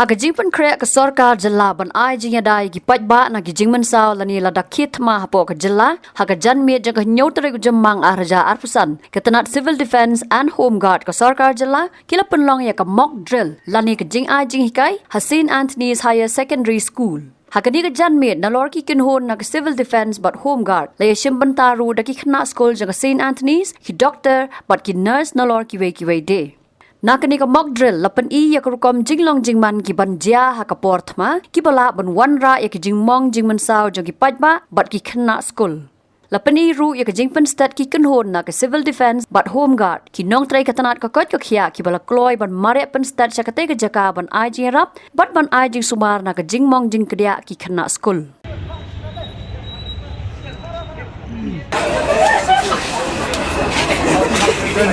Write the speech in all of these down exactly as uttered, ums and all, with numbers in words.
Ha ka jingpynkhreh ka sorkar jylla ban ai jingïada ïa ki paidbah na ki jingmynsaw lane lada khie thma hapoh ka jylla, ha ka janmiet jong ka hynñiew tarik u Jymmang ar hajar arphew san, ka tnat Civil Defence and Home Guard ka sorkar jylla ki la pynlong ïa ka mock drill lane ka jingai jinghikai ha Saint Anthony's Higher Secondary School. Ha kane ka janmiet, nalor ki kynhun na ka Civil Defence bad Home Guard la ïashim bynta ruh da ki khynnah skul jong ka Saint Anthony's, ki doktor bad ki nurse nalor kiwei kiwei de. Na kane ka mock drill la pyni ïa ka rukom jinglong jingman ki ban jia ha ka por thma, kiba lah ban wanrah ïa ki jingmong jingmynsaw jong ki paidbah bad ki khynnah skul. La pyni ruh ïa ka jingpynstet ki kynhun na ka Civil Defence bad Home Guard, ki nongtrei ka tnat ka koit ka khiah kiba la kloi ban mareh pynstet sha katei ka jaka ban ai jingïarap bad ban ai jingsumar na ka jingmong jingkdiah ki khynnah skul. Run,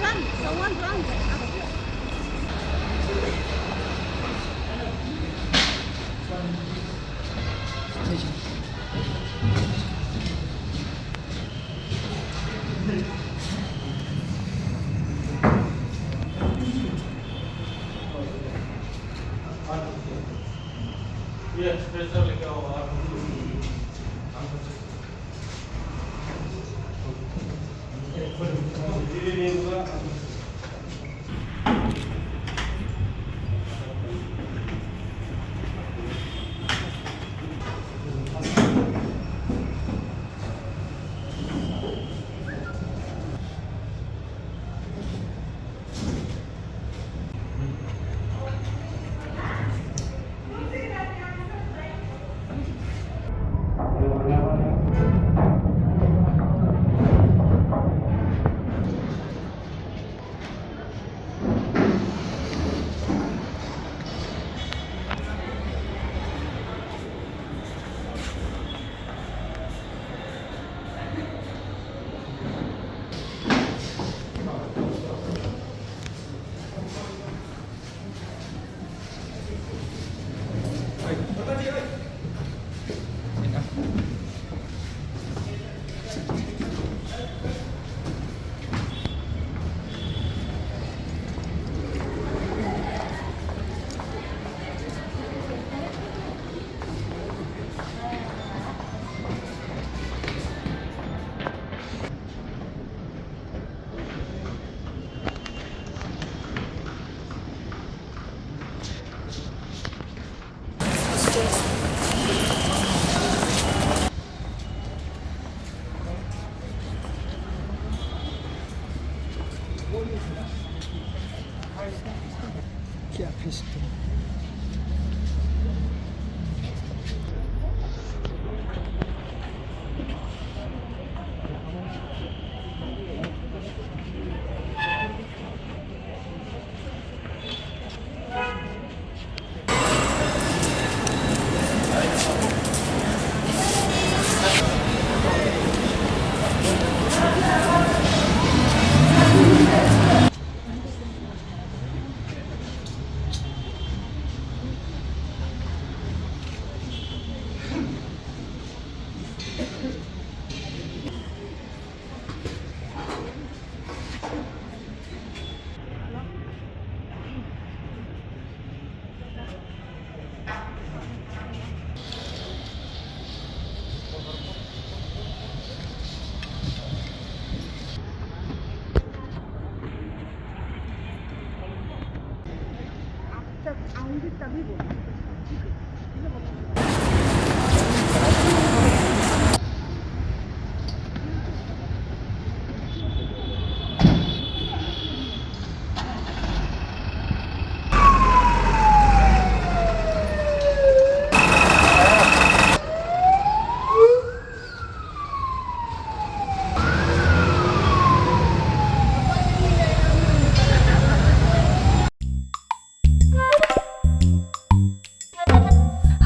run. Someone run.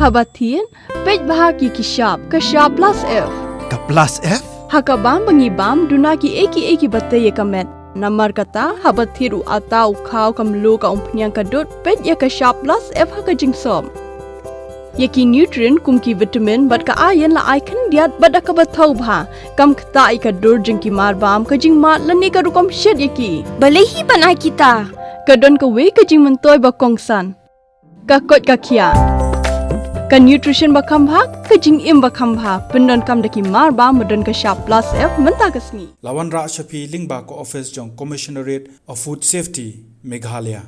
Haba thied, peit bha ïa ki shap, ka shap plus F. Ka plus F? Ha ka bam ba ngi bam, duna kiei kiei kiba tei ïa ka met. Namar kata, haba thied u atta, u khaw, ka mluh, ka umphniang, ka dud, peit ïa ka shap plus F ha ka jingsop. Ïa ki nutrient kum ki vitamin bad ka iron la ai khyndiat bad da kaba thaw bha. Kam ktah ïa ka dur jong ki marbam, ka jingmad lane ka rukom shet ïa ki. Balei hi ban ai kita? Ka don kawei ka jingmyntoi ba kongsan. Ka koit ka khiah. Ka nutrition ba kham bha, ka jingim ba kham bha. Pyndonkam da ki marbam ba don ka shap plus F mynta ka sngi. La wanrah sha phi lyngba ka office jong Commissionerate of Food Safety, Meghalaya.